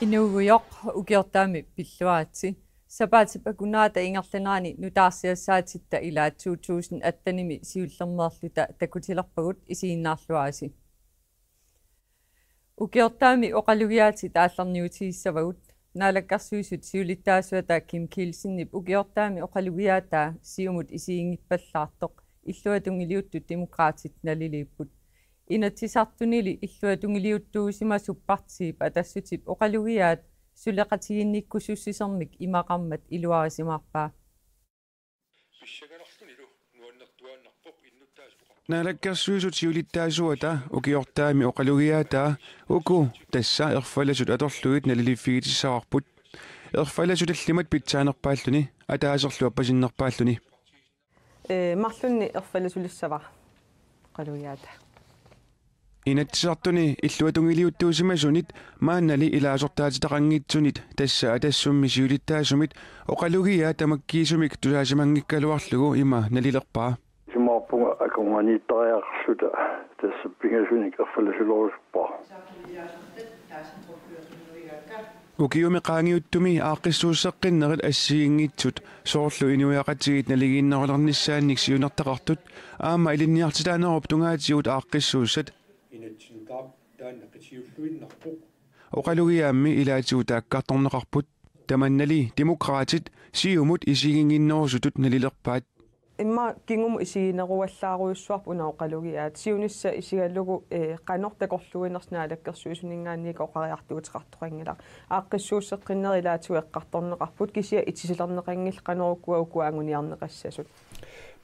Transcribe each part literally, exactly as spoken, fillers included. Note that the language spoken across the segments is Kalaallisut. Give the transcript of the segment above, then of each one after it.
Inuugujoq, ukiortaami pilluaritsi. Sapaatip akunnerata ingerlanerani nutaarsiassaatitta ilaat to tusind attenimi siullermeerluta takutilerpagut, isiginnaarluarisi. Ukiortaami oqalugiaatit aallarniutigissavagut. Naalakkersuisut siulittaasuata Kim Kielsenip ukiortaami oqalugiaataa Siumut isiginngippallaartoq illuatungiliuttut Demokraatit naliliipput. Inatsisartunili illuatungiliuttuusimasup partiip Atassutip oqalugiaat suleqatigiinnikkusussisermik imaqarmat iluarisimaarpaa. Naalakkersuisut siulittaasuata ukiortaami oqalugiaataa uku tassa erfalasut atorlugit naliliiffigitissavarput. Erfalasut tallimat pitsaanerpaalluni, ataaserlu appasinnerpaalluni. Ee, marlunnik erfalasulissavara oqalugiaataa. Inatsisartuni illuatungiliuttuusimasunit maannali ilaasortaatitaqanngitsunit, tassa Atassummi siulittaasumit, oqalugiaat tamakkiisumik tusaasimanngikkaluarlugu ima nalilerpaa. Isumaqarpunga akornanniittariaqarluta tassa pingasunik erfalasulerusuppara. Ukiumi qaangiuttumi aaqqissuusseqqinnerit assigiinngitsut, soorlu inuiaqatigiit naligiinnerulernissaannik siunertaqartut aamma ilinniartitaanerup tungaatigut aaqqissuussat, oqalugiaammi ilaatigut taakkartorneqarput. Tamannali Demokraatit Siumut isiginnginnerusutut nalilerpaat. Immaqa kingumut isigineruallaarujussuarput una oqalugiaat. Siunissaq isigalugu, ee, qanoq takorluuinersoq Naalakkersuisuninngaanniit oqariartuuteqartoqanngilaq. Aaqqissuusseqqinnerit ilaatigut eqqartorneqarput, kisianni itisilerneqanngillat qanoq ukua ukua anguniarneqassasut.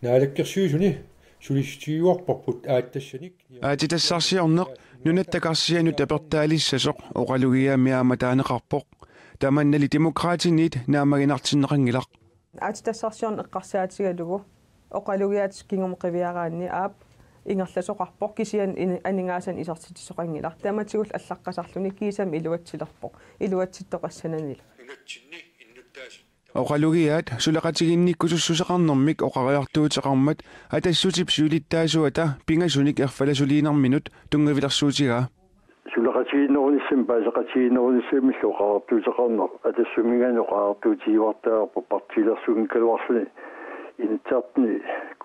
Naalakkersuisuni sulissutigiuarparput aatsitassarsiorneq nunatta karsianut tapertaalissasoq oqalugiaammi aamma taaneqarpoq. Tamannali Demokraatiniit naammaginartinneqanngilaq. Aatsitassarsiorneq eqqarsaatigalugu oqalugiaat kingumut qiviaraanni aap ingerlasoqarpoq, kisianni in-, aningaasanik isertitsisoqanngilaq. Tamatigullu allaqqasarluni kiisami iluatsilerpoq, iluatsittoqassananilu. Oqalugiaat suleqatigiinnikkusussuseqarnermik oqariartuuteqarmat Atassutip siulittaasuata pingasunik erfalasuliinerminut tunngavilersuutigaa. Suleqatigiinnerunissamik paaseqatigiinnerunissamillu oqariartuuteqarneq Atassuminngaanniit oqariartuutigiuartariaqarpoq partiilersunngikkaluarluni. Inatsisartuni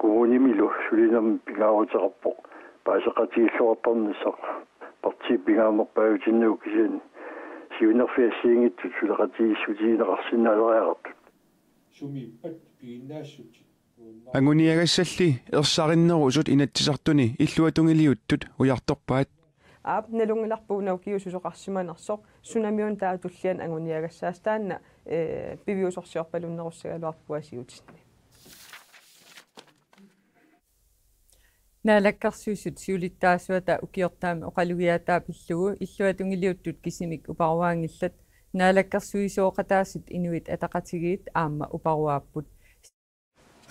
kommunimilu sulinermi pingaaruteqarpoq paaseqatigiilluartarnissaq partiip pingaarnerpaajutinnagu, kisianni siunnerfik assigiinngitsut suleqatigiissutigineqarsinnaaleriartut. Sumiippat piginnaassutsit. Anguniagassalli ersarinnerusut Inatsisartuni illuatungiliuttut ujartorpaat. Aap, nalunngilarput una ukioq susoqarsimanersoq, sunamiuna taava tulliani anguniagassasoq, taanna, ee, piviusorsiorpalunnerussagaluarpoq asiutinni. Naalakkersuisut siulittaasuata ukiortaami oqalugiaataa pillugu illuatungiliuttut kisimik uparuaanngillat. Naalakkersuisooqataasut Inuit Ataqatigiit aamma uparuaapput.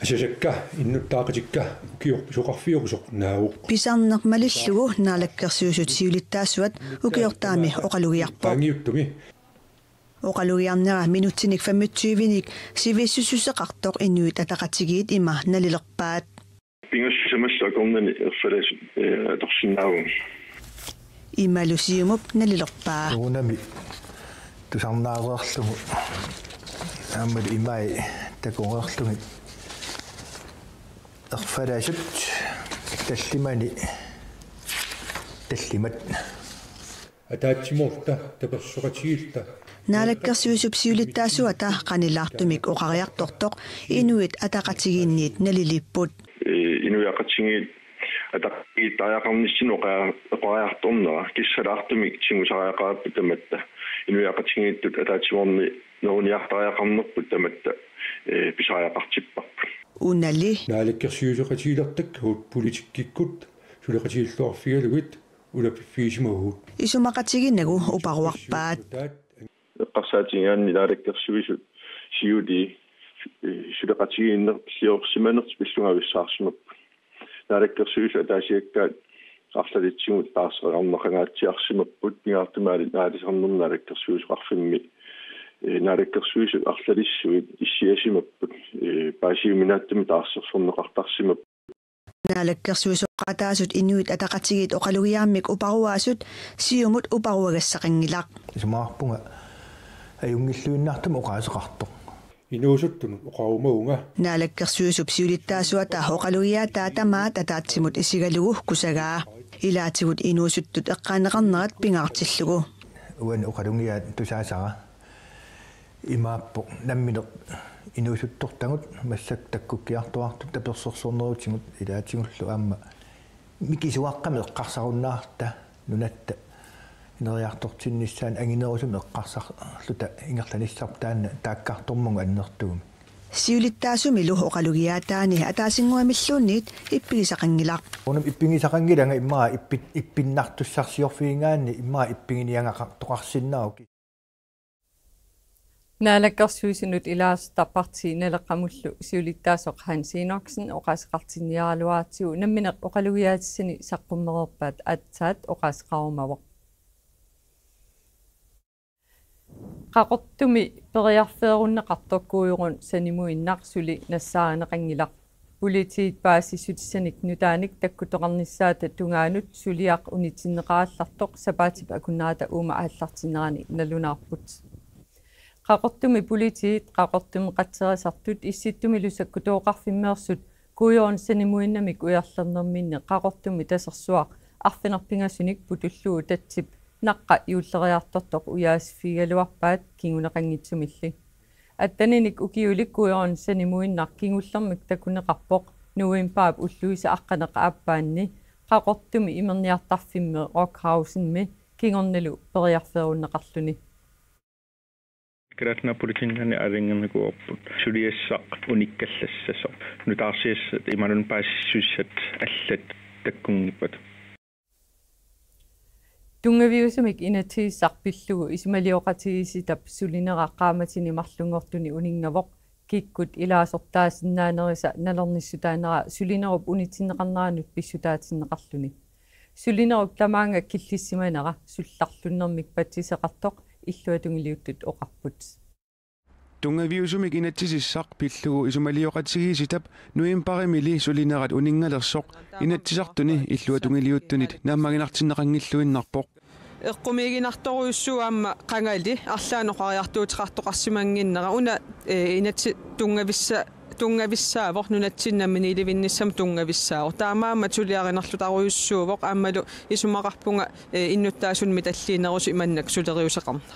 Asasakka innuttaaqatikka ukiorput suqarfiurusoq naavoq. Pisarneq malillugu Naalakkersuisut siulittaasuat ukiortaami oqalugiarpoq. Qaangiuttumi. Oqalugiarnera minutsinik femogtyvenik sivisussuseqartoq Inuit Ataqatigiit ima nalilerpaat. Pingasut sisamasut akornanni erfalasut, ee, atorsinnaavagut. Imalu Siumup nalilerpaa. Uunami tusarnaareerlugu aammalu imai takoreerlugit erfalasut tallimani tallimat. Ataatsimoorluta tapersoqatigiilluta. Naalakkersuisup siulittaasuata qanilaartumik oqariartortoq Inuit Ataqatigiinniit naliliipput. Ee, inuiaqatigiit ataqatigiittariaqarnissinni oqa-, oqariartornera kissalaartumik tigusariaqarparput tamatta. Inuiaqatigiittut ataatsimoorneruniartariaqarnerput tamatta, ee, pisariaqartipparput. Unali. Naalakkersuisoqatigilertakkagut politikkikkut suleqatigiilluarfigalugit ulappiffigisimavugut. Isumaqatiginagu uparuarpaat. Eqqarsaatigigaanni Naalakkersuisut siulii, ee, suleqatigiinnerliorsimanertik pillunga avissaarsimapput. Naalakkersuisut ataasiakkaat arlalitsigut taarsereerneqangaatsiarsimapput, pingaartumik aali-, aalisarnermi naalakkersuisoqarfimmi, ee, naalakkersuisut arlalissuit issiasimapput, ee, paasiuminaatsumik taarsersorneqartarsimapput. Naalakkersuisooqataasut Inuit Ataqatigiit oqalugiaammik uparuaasut Siumut uparuagassaqanngilaq. Isumaqarpunga ajunngilluinnartumik oqaaseqartoq. Inuusuttunut oqarumavunga. Naalakkersuisup siulittaasuata oqalugiaataa tamaat ataatsimut isigalugu kusagaa. Ilaatigut inuusuttut eqqaaneqarnerat pingaartillugu. Uani oqalugiaat tusaasara imaappoq nammineq inuusuttortagut massakkut takkukkiartuartut tapersersornerutigut ilaatigullu aamma mikisuaqqamik eqqarsarunnaarluta nunatta ineriartortinnissaanut anginerusumik eqqarsarluta ingerlanissarput taanna taakkartormagu annertuumik. Siulittaasumilu oqalugiaataani ataasinnguamilluunniit ippigisaqanngilaq. Unami ippigisaqanngilanga immaqa ippi-, ippinnartussarsiorfigigaanni immaqa ippiginiagaqartoqarsinnaavoq. Naalakkersuisunut ilaasortaq partii Naleqqamullu siulittaasoq Hans Enoksen oqaaseqartinniaraluaratsigu nammineq oqalugiaatissani saqqummereerpaat aatsaat oqaaseqarumavoq. Qaqortumi periarfeerunneqartoq Kuujorun sanimuinnaq suli nassaarineqanngilaq. Politiit paasissutissanik nutaanik takkutoqarnissaata tungaanut suliaq unitsinneqarallartoq sapaatip akunnerata uuma aallartinnerani nalunaarput. Qaqortumi politiit, Qaqortumi qatserisartut Issittumilu sakkutooqarfimmeersut Kuujorun sanimuinnamik ujarlernerminni Qaqortumi tasersuaq arfineq-pingasunik putullugu tatsip naqqa juulleriartortoq ujaasiffigigaluarpaat kinguneqanngitsumilli. Atteninik ukiulik Kuujorun sanimuinnaq kingullermik takuneqarpoq novembarip ulluisa aqqaneq-aappaanni Qaqortumi imerniartarfimmi Rockhausenimi kingornalu periarfeerunneqarluni. Kalaallit Nunaat politiinit aalajangerneqarpoq suliassaq unikkallassasoq. Nutaarsiassat imaluunniit paasissutissaat allat takkunngippat. Tunngaviusumik inatsisissaq pillugu isumalioqatigiissitap sulinera qaammatini marlunngortuni uninngavoq, kikkut ilaasortaasinnaanerisa nalornissutaanera sulinerup unitsinneqarneranut pissutaatinneqarluni. Sulinerup tamaanga killissimanera sullarlunnermik patsiseqartoq illuatungiliuttut oqarput. Tunngaviusumik inatsisissaq pillugu isumalioqatigiissitap novembarimili sulinerat uninngalersoq Inatsisartuni illuatungiliuttunit naammaginartinneqanngilluinnarpoq. Eqqumiiginartorujussuuvoq aamma qangali arlaannik oqariartuuteqartoqarsimannginnera una, eh, inatsit tunngavissa-, tunngavissaavoq, nunatsinni nammineq ilivinnissamut tunngavissaavoq. Taamaammat suliarinerlutarujussuuvoq aammalu isumaqarpunga, eh, innuttaasunut mitalliinerusut imannak suleriuseqarneq.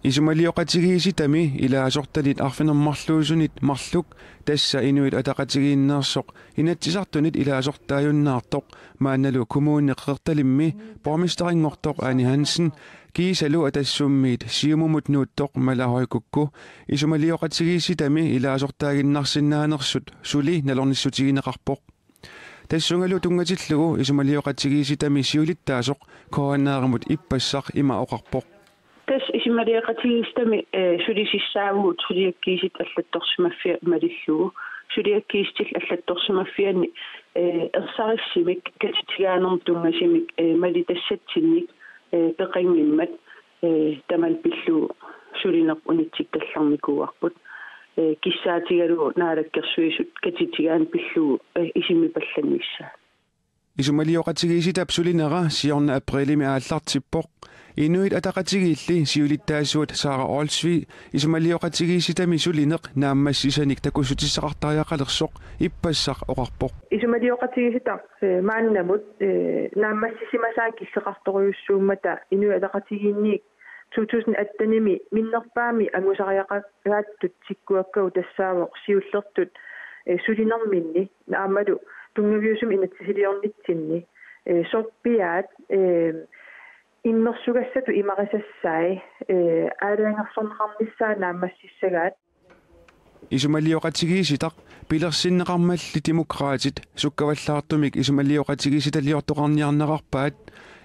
Isumalioqatigiissitami ilaasortanit arfineq-marluusunit marluk, tassa Inuit Ataqatigiinneersoq Inatsisartunit ilaasortaajunnaartoq, maannalu Kommune Qeqertalimmi borgmesterinngortoq Ane Hansen kiisalu Atassummiit Siumumut nuuttoq Mala Høy Kúko isumalioqatigiissitami ilaasortaaginnarsinnaanersut suli nalornissutigineqarpoq. Tassungalu tunngatillugu isumalioqatigiissitami siulittaasoq K N R-imut ippassaq ima oqarpoq. Tassa isumalioqatigiissitami, eh, sulisissaavugut suliakkiissutit allattorsimaffiat malillugu. Suliakkiissutit allattorsimaffianni, eh, ersarissumik katitigaanermut tunngasumik, eh, malitassatsinnik, eh, peqanngimmat, eh, tamanna pillugu sulineq unitsikkallarnikuuarput. Eh, kissaatigalugu Naalakkersuisut katitigaanni pillugu, eh, isumipallannissaat. Isumalioqatigiissitap sulinera siorna aprilimi aallartippoq. Inuit Ataqatigiilli siulittaasuat Sara Olsvig isumalioqatigiissitami sulineq naammassisanik takussutissaqartariaqalersoq ippassaq oqarpoq. Isumalioqatigiissitaq, eh, maannamut, eh, naammassisimasaat killeqartorujussuummata Inuit Ataqatigiinniit to tusind attenimi minnerpaamik angusariaqartut tikkuakkagut tassaavoq siullertut, eh, sulinerminni aammalu tunngaviusumik inatsisiliornitsinni, eh, sorpiaat, eh, immersugassatut imarisassai, eh, aalajangersorneqarnissaat naammassissagaat. Isumalioqatigiissitaq pilersinneqarmalli Demokraatit sukkavallaartumik isumalioqatigiissitaliortoqarniarnerarpaat.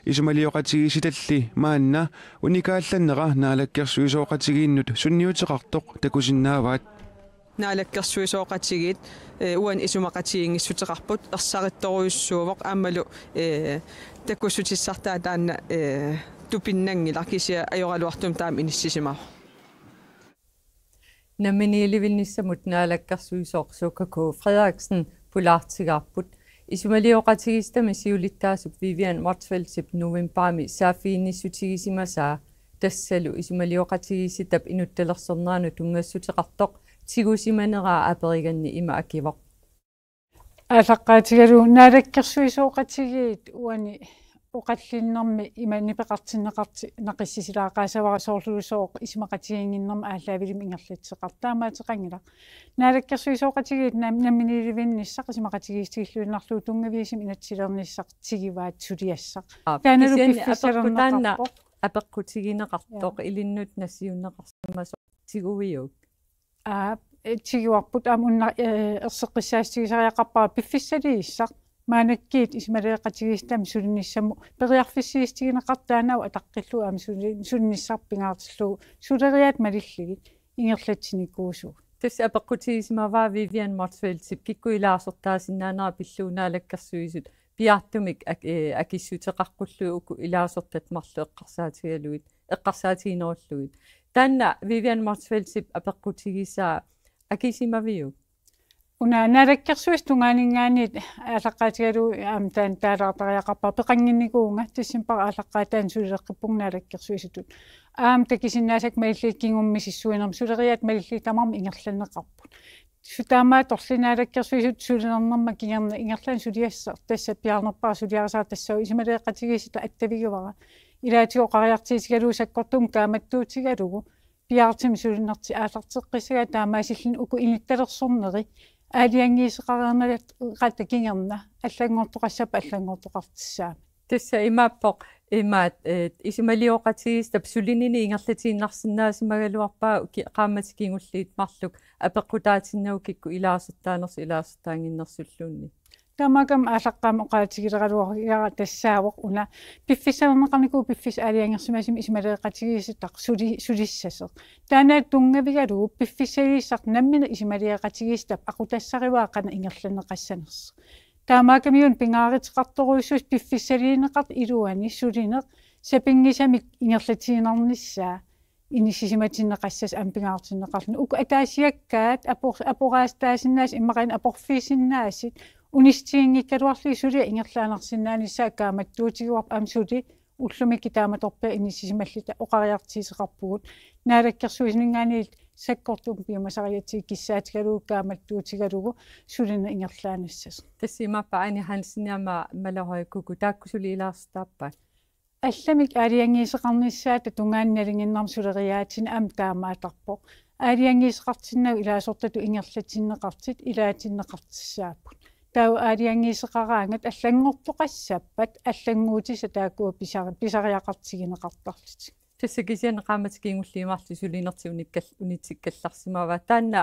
Isumalioqatigiissitalli maanna unikaallannera naalakkersuisooqatigiinnut sunniuteqartoq takusinnaavaat. Naalakkersuisooqatigiit, eh, uani isumaqatigiinngissuteqarput ersarittorujussuuvoq aammalu, eh, takussutissartaa taanna, eh, tupinnanngilaq kisianni ajoraluartumik taama inissisimavoq. Namminiilivinnissamut naalakkersuisooq Suka K. Frederiksen pulaartigaarput. Isumalioqatigiissitami siulittaasup Vivian Motzfeldtip novembarimi saaffiginnissutigisimasaa tassalu isumalioqatigiissitap inuttalersorneranut tunngassuteqartoq tigusimaneraa aperiganni ima akivoq: Aallaqqaatigalugu naalakkersuisooqatigiit uani oqallinnermi ima nipeqartinneqarti-, naqissisilaaqaasavara soorluusooq isumaqatigiinnginnermi aallaavilimmi ingerlatseqartoq. Taamaattoqanngilaq. Naalakkersuisooqatigiit nam-, namminiilivinnissaq isumaqatigiissutigilluinnarlugu tunngaviusumik inatsisilernissaq tigivaat suliassaq. Aa, taannalu kisianni piffissalerneqarpoq. Apeqqutaanna apeqqutigineqartoq. Ja. Ilinnut nassiunneqarsimasoq tiguiuk? Aa, eh, tiguarput aamma una, eh, erseqqissaatigisariaqarpara piffissaliissaq. Maannakkut isumaleeqatigiissitami sulinissamut periarfissiissutigineqartoq taanna ataqqillugu aamma suli-, sulinissaq pingaartillugu suleriaatsit malillugit ingerlatsinikuusugut. Tassa apeqqutigisimavaa Vivian Motzfeldtip kikkut ilaasortaasinnaanera pillugu Naalakkersuisut piaartumik ak-, eh, akissuteqaqqullugit uku ilaasortat marluk eqqarsaatigalugit, eqqarsaatiginerullugit. Taanna Vivian Motzfeldtip apeqqutigisaa akisimaviuk? Una Naalakkersuisut tungaaninngaanniit aallaqqaatigalugu aamma taanna taalaartariaqarpara peqannginnikuuvunga, decembarip aallaqqaataani sulileqqippunga Naalakkersuisutut. Aamma takusinnaasakka malillugu kingumut misissuinermi suleriaatsit malillugit tamarmik ingerlanneqarput. Su-, taamaattorli Naalakkersuisut sulinerma kingorna ingerlaannaq suliassaq, tassa piaarnerpaaq suliarisara tassaavoq isumaleeqatigiissitaq attavigivara. Ilaatigut oqariartuutigalugu sakkortuumik kaammattuutigalugu piaartumik sulinertik aallarteqqissagaat taamaasilluni uku inuttalersorneri aalajangiisoqareernerat kingorna allanngortoqassappat allanngortoqartussaammata. Tassa imaappoq imaat, eh, isumalioqatigiissitap sulinini ingerlatiinnarsinnaasimagaluarpaa ki-, qaammatit kingulliit marluk apeqqutaatinnagu kikkut ilaasortaanersut ilaasortaannginnersulluunniit. Taamaakkami aallaqqaammut oqaatigileraluarpara tassaavoq una piffissalerneqarnikuuvoq piffissap aalajangersimasumi isumaleeqatigiissitaq suli-, sulissasoq. Taanna tunngavigalugu piffissaliissaq nammineq isumaleeqatigiissitap aqutassarivara qanoq ingerlanneqassanersoq. Taamaakkamiuna pingaaruteqartorujussuusoq piffissaliineqartut iluanni sulineq sapinngisamik ingerlatiinnarnissaa inissisimatinneqassasoq aamma pingaartinneqarluni. Uku ataasiakkaat apor-, aporaassutaasinnaasut immaqa aporfiusinnaasut unissitiginngikkaluarlugit suliaq ingerlaannarsinnaanissaa kaammattuutigaarput aamma suli ullumikkut taamatorpiaq inissisimalluta oqariartuuteqarpugut. Naalakkersuisuninngaanniit sakkortuumik piumasarigatsigu kissaatigalugu kaammattuutigalugu sulineq ingerlaannassasoq. Tassa imaappa Ane Hansen aamma Mala Høy Kúko taakku suli ilaasortaappat? Allamik aalajangiisoqarnissaata tungaanut nalinginnaasumik suleriaatsinik aamma taamaattarpoq. Aalajangiisoqartinnagu ilaasortatut ingerlatinneqartut ilaatinneqartussaapput. Taava aalajangiisoqaraangat allanngortoqassappat allannguutissat taakkua pisari-, pisariaqartigineqartarlutik. Tassa kisianni qaammatit kingulliit marluk sulinertik unikkal-, unitsikkallarsimavaat. Taanna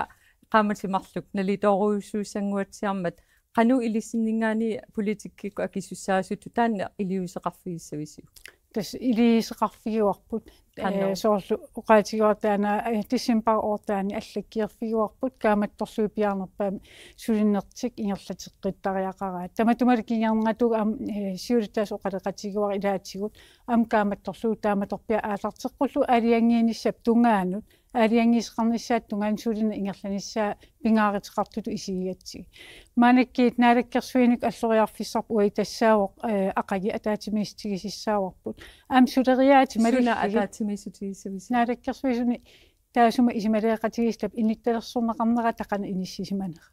qaammatit marluk nalitoorujussuussannguatsiarmat qanoq ilissinninngaanniit politikkikkut akisussaasutut taanna iliuuseqarfigissavisiuk? Tassa iliuuseqarfigivarput. Qanoq? Eh, soorlu oqaatigaara taanna, eh, decembarip oortaani allakkiorfigivarput kaammattorlugit piaarnerpaamik sulinertik ingerlateqqittariaqaraat. Tamatumalu kingornatigut aamma, eh, siulittaasup oqaloqatigivara ilaatigut aamma kaammattorlugu taamatorpiaq aallarteqqullugu aalajangiinissap tungaanut aalajangiisoqarnissaata tungaanut sulineq ingerlanissaa pingaaruteqartutut isigigatsigu. Maannakkut naalakkersuinikkut alloriarfissarput uagut tassaavoq, eh, aqagu ataatsimiissutigisassaavoq. Aamma suleriaatsip... Suna malillugit ataatsimiissutigisavisi? Naalakkersuisuni taassuma isumaleeqatigiissitap inuttalersorneqarnerata qanoq inissisimanera.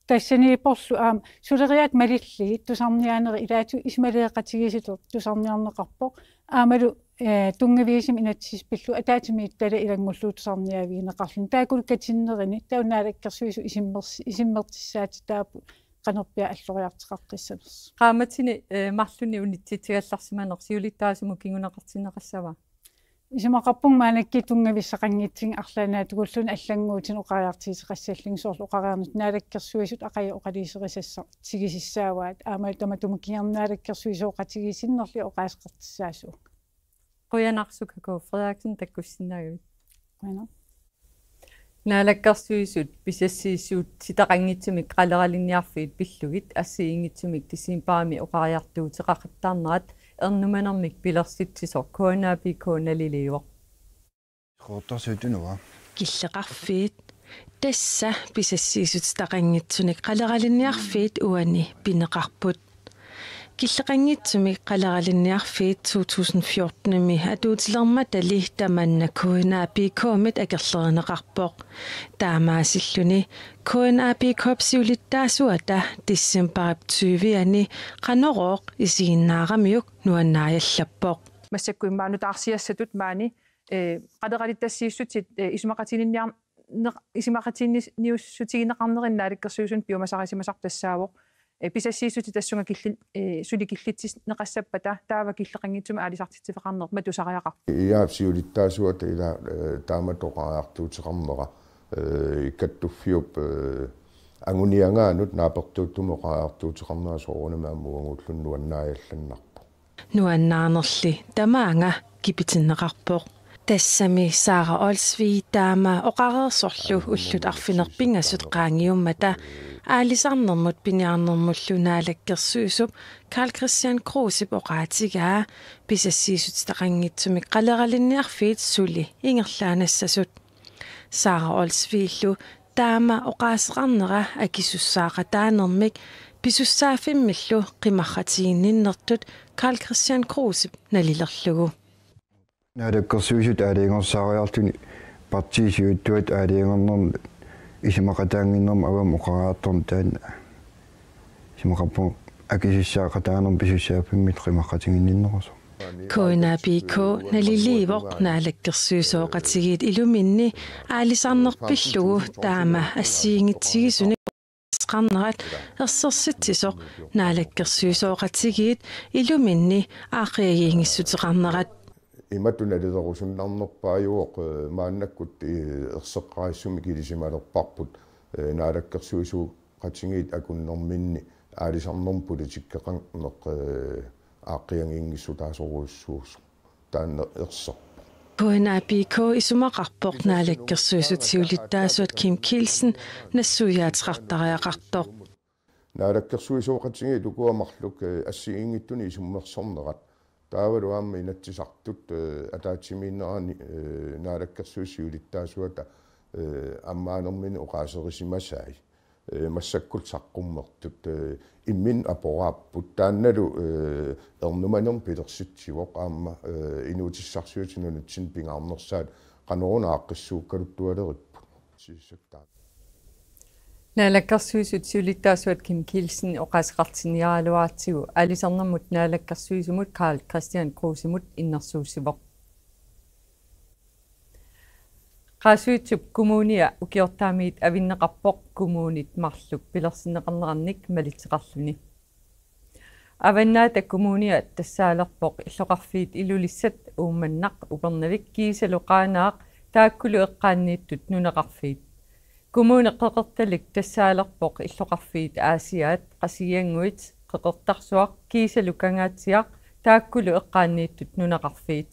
Tassaniipporlu aamma suleriaatsip malillugit tusarniaanerit ilaatigut isumaleeqatigiissitut tusarniarneqarpoq. Aammalu, eh, tunngaviusumik inatsisissaq pillugu ataatsimiititaliaq ilanngullugu tusarniaavigineqarluni. Taakkulu katinnerini taava Naalakkersuisut isimmers-, isummertussaatitaapput qanorpiaq alloriartoqaqqissanersoq. Qaammatini, eh, marlunnik unitsitsigallarsimaneq siulittaasumut kinguneqartinneqassava? Isumaqarpunga maannakkut tunngavissaqanngitsumik arlaannaatigulluni allannguutinut oqariartuuteqassallunga, soorlu oqariarnut Naalakkersuisut aqagu oqaluuserisassat tigusussaavaat. Aamma tamatuma kingorna naalakkersuisooqatigiit sinnerlugit oqaaseqartussaasuuvunga. Qujanaq Suka K. Frederiksen takkussinnaagavit. Qujanaq. Naalakkersuisut pisassiissuutitaqanngitsumik qaleralinniarfiit pillugit assigiinngitsumik decembarimi oqariartuuteqaqattaarnerat ernumanermik pilersitsisoq K N A P K naliliivoq. Qoortarsuutunua. Killeqarfiit. Tassa pisassiissutitaqanngitsunik qaleralinniarfiit uani pineqarput. Killeqanngitsumik qaleralinniarfiit to tusind fjortenimi atuutilermatali tamanna K N A P K-mit akerlerineqarpoq. Taamaasilluni K N A P K-p siulittaasuata decembarip tyviani Qanorooq isiginnaaramiuk nuannaajallappoq. Massakkut immaqa nutaarsiassatut maani, eh, qaleralittassiissutit, eh, isumaqatiginninniar-, neq-, isumaqatiginniussutigineqarnerini Naalakkersuisunut piumasarisimasarput tassaavoq, eh, pisassiissutit tassunga killi-, eh, suli killitsisneqassappata taava killeqanngitsumik aalisartitsifeqarneq matusariaqarpoq. Ia siulittaasuata ila, eh, taamatut oqariartuuteqarnera, eh, kattuffiup, eh, anguniagaanut naapertuuttumut oqariartuuteqarnera soorunami aamma uaguulluni nuannaajallannarpoq. Nuannaanerli tamaanga kipitinneqarpoq. Tassami Sara Olsvig taama oqareersorlu ullut arfineq-pingasut qaangiummata aalisarnermut piniarnermullu naalakkersuisup Karl-Kristian Krusep oqaatigaa pisassiissutitaqanngitsumik qaleralinniarfiit suli ingerlaannassasut. Sara Olsvigillu taama oqaaseqarnera akisussaaqataanermik pisussaaffimmillu qimarratiginninnertut Karl-Kristian Krusep nalilerlugu. Naalakkersuisut aalajangersaariarluni partiit siuttuat aalajangernermut isumaqataannginnermut avammut oqariartorneq taanna isumaqarpunga akisussaaqataanermik pisussaaffimmillu qimarratiginninnerusoq. K N A P K naliliivoq naalakkersuisooqatigiit iluminni aalisarneq pillugu taama assigiinngitsigisunik oqaaseqarnerat ersersitsisoq naalakkersuisooqatigiit iluminni aaqqiagiinngissuteqarnerat. Imatut nalilerusunnarnerpaajuvoq, eh, maannakkut, eh, erseqqarissumik ilisimalerparput, eh, naalakkersuisooqatigiit akunnerminni aalisarnermut politikkeqarneq, eh, aaqqiagiinngissutaasorujussuusoq. Taanna erserpoq. K N A P K isumaqarpoq naalakkersuisut siulittaasuat Kim Kielsen nassuiaateqartariaqartoq. Naalakkersuisooqatigiit ukua marluk, eh, assigiinngitsunik isummersornerat. Taavalu aamma Inatsisartut, eh, ataatsimiinnerani, eh, naalakkersuisut siulittaasuata, eh, ammaanerminni oqaaserisimasai. Eh, massakkut saqqummertut, eh, imminnut aporaapput. Taannalu, eh, ernumanermik pilersitsivoq aamma, eh, inuutissarsiutit nunatsinni pingaarnersaat qanoruna aaqqissuukkaluttualeripput. Sissaktaa. Naalakkersuisut siulittaasuat Kim Kielsen oqaaseqartinniaraluaratsigu aalisarnermut naalakkersuisumut Karl-Kristian Krusemut innersuussivoq. Qaasuitsup Kommunia ukiortaamiit avinneqarpoq kommunit marluk pilersinneqarnerannik malitseqarluni. Avannaata Kommunia tassaalerpoq illoqarfiit Ilulissat, Uummannaq, Upernavik kiisalu Qaanaaq taakkulu eqqaanniittut nunaqarfiit. Kommune Qeqertalik tassaalerpoq illoqarfiit Aasiaat, Qasigiannguit, Qeqertarsuaq kiisalu Kangaatsiaq taakkulu eqqaanniittut nunaqarfiit.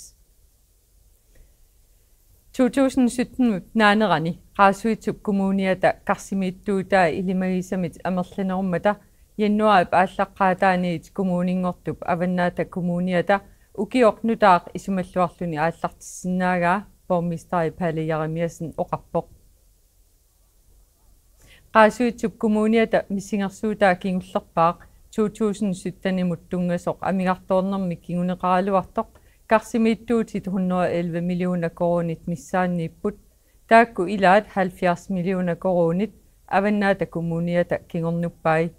To tusind sytten naanerani Qaasuitsup Kommuniata karsimiittuutaa ilimagisamit amerlanerummata januaarip aallaqqaataaniit kommuninngortup Avannaata Kommuniata ukioq nutaaq isumalluarluni aallartissinnaagaa borgmesteri Palle Jerimiassen oqarpoq. Qaasuitsup Kommuniata missingersuutaa kingullerpaaq to tusind syttenimut tunngasoq amigartoornermik kinguneqaraluartoq karsimiittuutit hundrede og elleve millioner koruunit missaanniipput, taakku ilaat halvfjerds millioner koruunit Avannaata Kommuniata kingornuppai.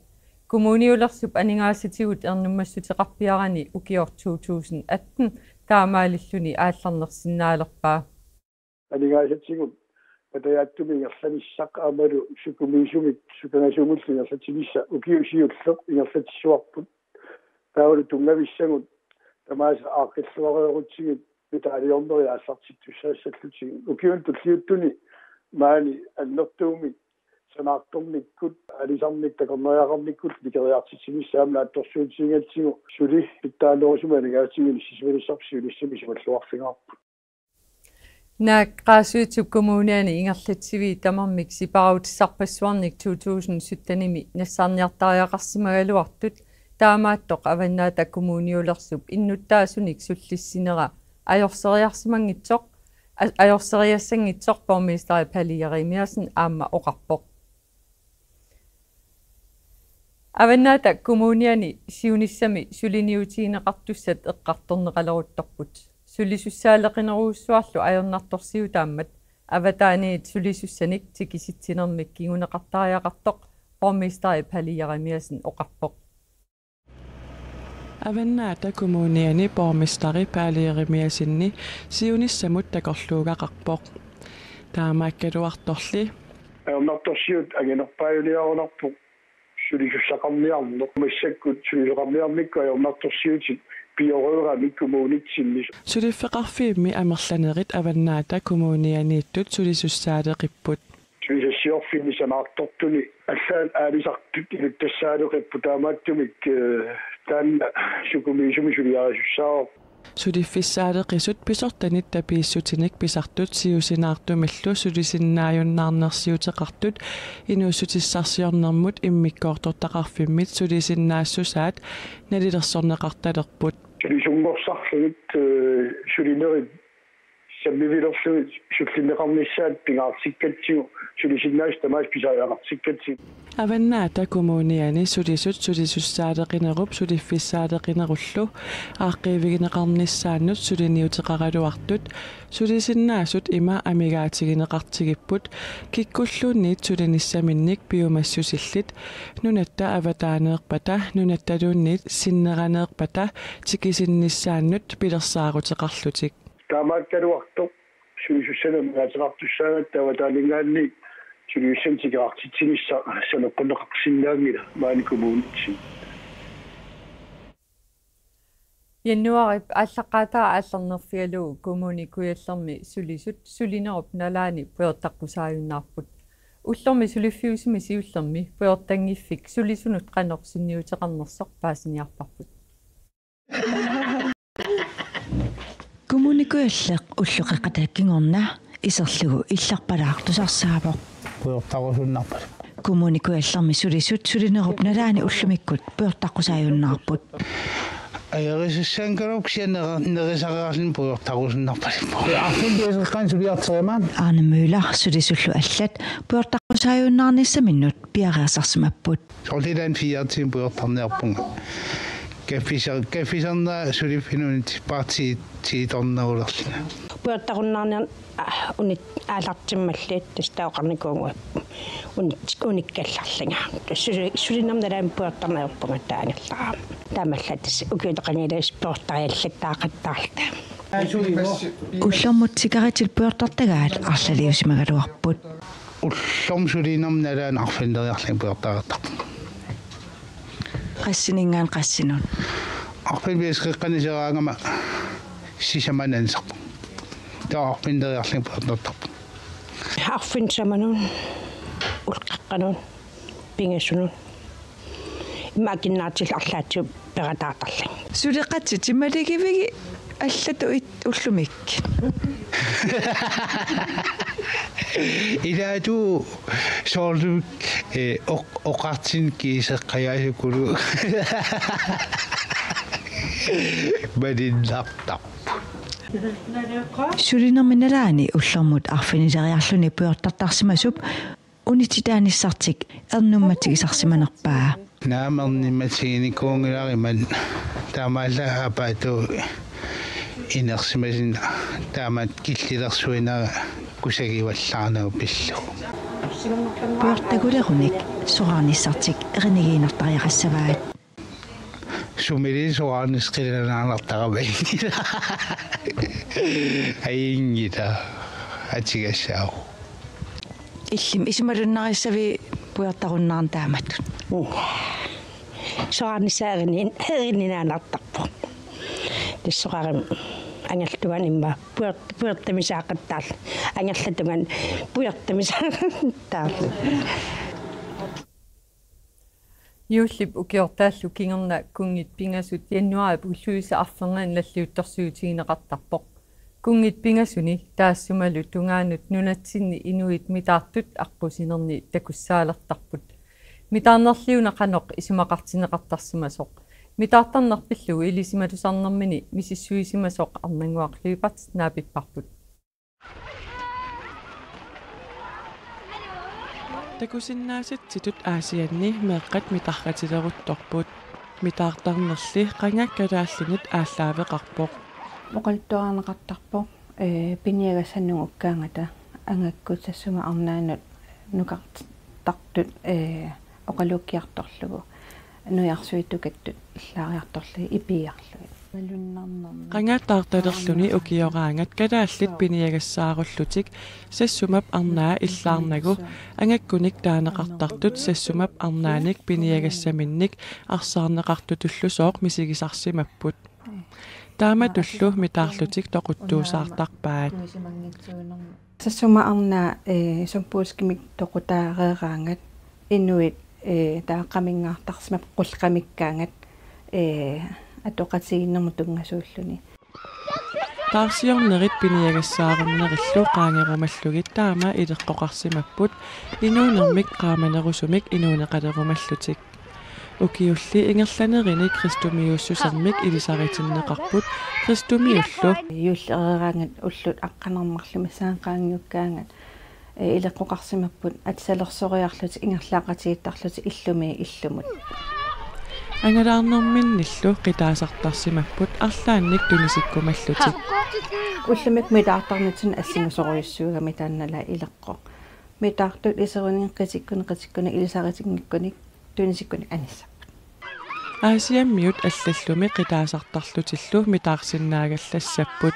Kommuniulersup aningaasatigut ernummassuteqarpiarani ukioq to tusind atten taamaalilluni aallarnersinnaalerpaa. Aningaasatigut patajaatsumik ingerlanissaq aammalu sukumiisumik sukangasuumillu ingerlatinissaq ukiut siulleq ingerlatissuarput. Taavalu tunngavissagut tamaasa aaqqilluareerutsigit mitaaliornerit aallartittussaassallutigit. Ukiuni tulliuttuni maani annertuumik sanaartornikkut, aalisarnikkut, takornariaqarnikkut nikeriartitsinissaa aamma naatsorsuutigigatsigu suli pitsaanerusumik aningaasatigut inissisimanissarput siunissami isumalluarfigaarput. Naak Qaasuitsup Kommuniani ingerlatsiviit tamarmik sipaarutissarpassuarnik to tusind syttenimi nassaarniartariaqarsimagaluartut, taamaattoq Avannaata Kommuniulersup innuttaasunik sullissinera ajorseriarsimanngitsoq, a-, ajorseriassanngitsoq borgmesteri Palle Jeremiassen aamma oqarpoq. Avannaata Kommuniani siunissami suliniutigineqartussat eqqartorneqaleruttorput. Sulisussaaleqinerujussuarlu ajornartorsiutaammat avataaniit sulisussanik tikisitsinermik kinguneqartariaqartoq borgmesteri Palle Jeremiassen oqarpoq. Avannaata Kommuniani borgmesteri Palle Jeremiassenip siunissamut takorluugaqarpoq. Taamaakkaluartorli ajornartorsiut anginerpaajuniarunarpoq sulisussaqarniarneq. Massakkut sulisoqarniarnikkut ajornartorsiutit pioreeramik kommunitsinni. Suliffeqarfiimmi amerlanerit Avannaata Kommunianiittut sulisussaaleqipput. Sulisassiorfinni sanaartortuni allaat aalisartut iluttassaaleqipput, taamaattumik, eh, taanna sukumiisumik suliarisussaavoq. Suliffissaaleqisut pisortanit tapiissutinik pisartut siusinaartumillu sulisinnaajunnaarnersiuteqartut inuussutissarsiornermut immikkoortortaqarfimmit sulisinnaassusaat nalilersorneqartalerput. Sulisunngorsarlugit, eh, sulinerit sammivilerlugit sullinneqarnissaat pingaartikkatsigu, sulisinnaasut tamaasa pisariaqartikkatsigu. Avannaata Kommuniani sulisut sulisussaaleqinerup suliffissaaleqinerullu aaqqiivigineqarnissaannut suliniuteqaraluartut sulisinnaasut ima amigaatigineqartigipput, kikkulluunniit sulinissaminnik piumassusillit nunatta avataaneerpata nunattaluunniit sinneraneerpata tikisinnissaannut pilersaaruteqarlutik. Taamaakkaluartoq sulisussanik amigaateqartussaagatta avataaninngaanniit sulisussanik tikeraartitsinissaq saneqqunneqarsinnaanngilaq maani kommunitsinni. Januaarip aallaqqaataa aallarnerfigalugu Kommune Kujallermi sulisut sulinerup nalaani pujortaqqusaajunnaarput. Ullormi suliffiusumi siullermi pujortanngiffik sulisunut qanoq sunniuteqarnersoq paasiniarparput. Kommune Kujalleq ulloqeqqata kingorna iserlugu illarpalaartusarsaavoq. Pujortarusunnarput. Kommune Kujallermi sulisut sulinerup nalaani ullumikkut pujortaqqusaajunnaarput. Ajorisassaanngikkaluarpoq kisianni neri-, nerisariarluni pujortarusunnarpaluppoq. Arfineq-pingasunut suliarteriarmat. Arne Møller sulisullu allat pujortaqqusaajunnaarnissaminnut piareersarsimapput. Soorlu ilaanni fire timer pujortarniarpunga. Kaffiser-, kaffisernera suliffinni unitsippaat ti-, tiitornerulerlunga. Pujortarunnaarniarneq, ah, unit-, aallartimmalli tassa taava oqarnikuuvunga unit-, unikkallarlunga. Suli-, sulinerma nalaani pujortarneq ajorpunga taanna angerlarama. Taamaallaat tassa ukiut qanillas pujortariallattaaqattaarluta. Ullormut tikaritit pujortartagaat arlaliusimagaluarput. Ullormut sulinerma nalaani arfineq-ineriarlunga pujortariartarpunga. Qassininngaanniit qassinut? Arfineq-pingasut qeqqani seraagama sisamat anisarpunga. Taava arfineq-ineriarlunga pujortartarpunga. Arfineq-samanut, ulloqeqqanut, pingasunut. Ima akinnaartillugu arlaatigut perataartarlunga. Suleqatit timaligivigit allatut ullumi? Ilaatigut soorlu, eh, oq-, oqartinik kiiseqqajaasukulu. Malinnartarput. Sulinermi nalaani ullormut arfinileriarluni pujortartarsimasup unitsitaanissartik ernummatigisarsimanerpaa. Naamik ernummatiginikuunngilara imaluunniit taamaallaat apaatut inersimasunga, taamaat killilersuinera kusagivallaarnagu pillugu. Pujortakulerunik soraarnissartik erinigiinnartariaqassavaat. Sumiliit soraarnissaq qilanaarnartarama. Ajunngilaq, atugassaavoq. Illimmi isumalunnarissaviuk pujortarunnaarneq taamatut? Mm. Soraarnissaa erini-, erininaanartarpoq. Tassa soraarama angerlarlunga immaqa pujort-, pujortamisaaqattaarlunga. Angerlarlunga pujortamisaaqattaarlunga. Juullip ukiortaallu kingorna kunngit pingasut januaarip ulluisa arfernganni nalliuttorsiutigineqartarpoq. Kunngit pingasuni taassumalu tungaanut nunatsinni inuit mitaartut aqqusinerni takussaalertarput. Mitaarnerliuna qanoq isumaqartinneqartarsimasoq, mitaartarneq pillugu ilisimatusarnermini misissuisimasoq Arnannguaq Lyberth naapipparput. Takusinnaasatsitut Aasianni meeqqat mitarratileruttorput. Mitaartarnerli qanga kalaallinut aallaaveqarpoq. Oqaluttuaarneqartarpoq, ee, piniagassat nungukkaangata angakkut sassuma arnaanut nukartartut, ee, oqaluukkiartorlugu nujarsuitukattut illaariartorlugit ipiiarlugit. Qanga taartalerluni ukioraangat kalaallit piniagassaarullutik sassumap arnaa illaarnagu angakkunik taaneqartartut sassumap arnaanik piniagassaminnik arsaarneqartutullusooq misigisarsimapput. Taamatullu mitaarlutik toquttuusaartarpaat. Sassuma arnaa, ee, symbolskimik toqutaareeraangat inuit, ee, taava qaminngaartarsimapput qulleq qamikkaangat, ee, atoqatigiinnermut tunngasuulluni. Taarsiornerit piniagassaarunnerillu qaangerumallugit taama ileqqoqarsimapput inuunermik qaamanerusumik inuuneqalerumallutik. Ukiulli ingerlanerini kristumiussusermik ilisaritinneqarput kristumiullu. Juullereeraangat ullut aqqaneq-marluk missaani qaangiukkaangat, ee, ileqqoqarsimapput atisalersoreerlutik ingerlaaqatigiittarlutik illumi illumut. Angalaarnerminnillu qitaasartarsimapput arlaannik tunisikkumallutik. Ullumikkut mitaartarnitsinni assingusorujussuugami taanna ileqqoq. Mitaartut iseruninnga qitikkunik qitikkunik ilisaritinngikkunik tunisikkunik anissapput. Aasiammiut allallumi qitaasartarlutillu mitaarsinnaagallassapput.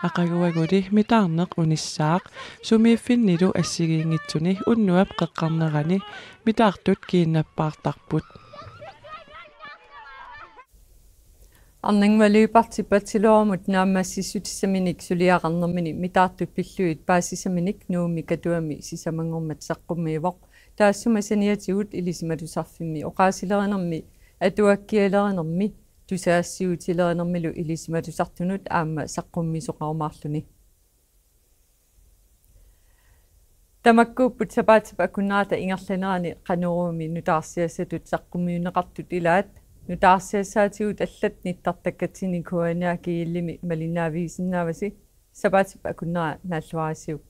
Aqaguaguli mitaarneq unissaaq, sumiiffinnilu assigiinngitsuni unnuap qeqqarnerani mitaartut kiinnappaartarput. Arnannguaq Lyberth bachelorimut naammassissutissaminik suliaqarnermini mitaartut pillugit paasisaminik Nuummi Katuami sisamanngormat saqqummiivoq. Taassuma saniatigut Ilisimatusarfimmi oqaasilerinermi, atuakkialerinermi, tusagassiuutilerinermilu ilisimatusartunut aamma saqqummiisoqarumaarluni. Tamakkuupput sapaatip akunnerata ingerlanerani Qanoruumi nutaarsiassatut saqqummiunneqartut ilaat. Nutaarsiassaatigut allat nittartakkatsinni K N R G L-imi malinnaavigisinnaavasi. Sapaatip akunnera naalluarisiuk.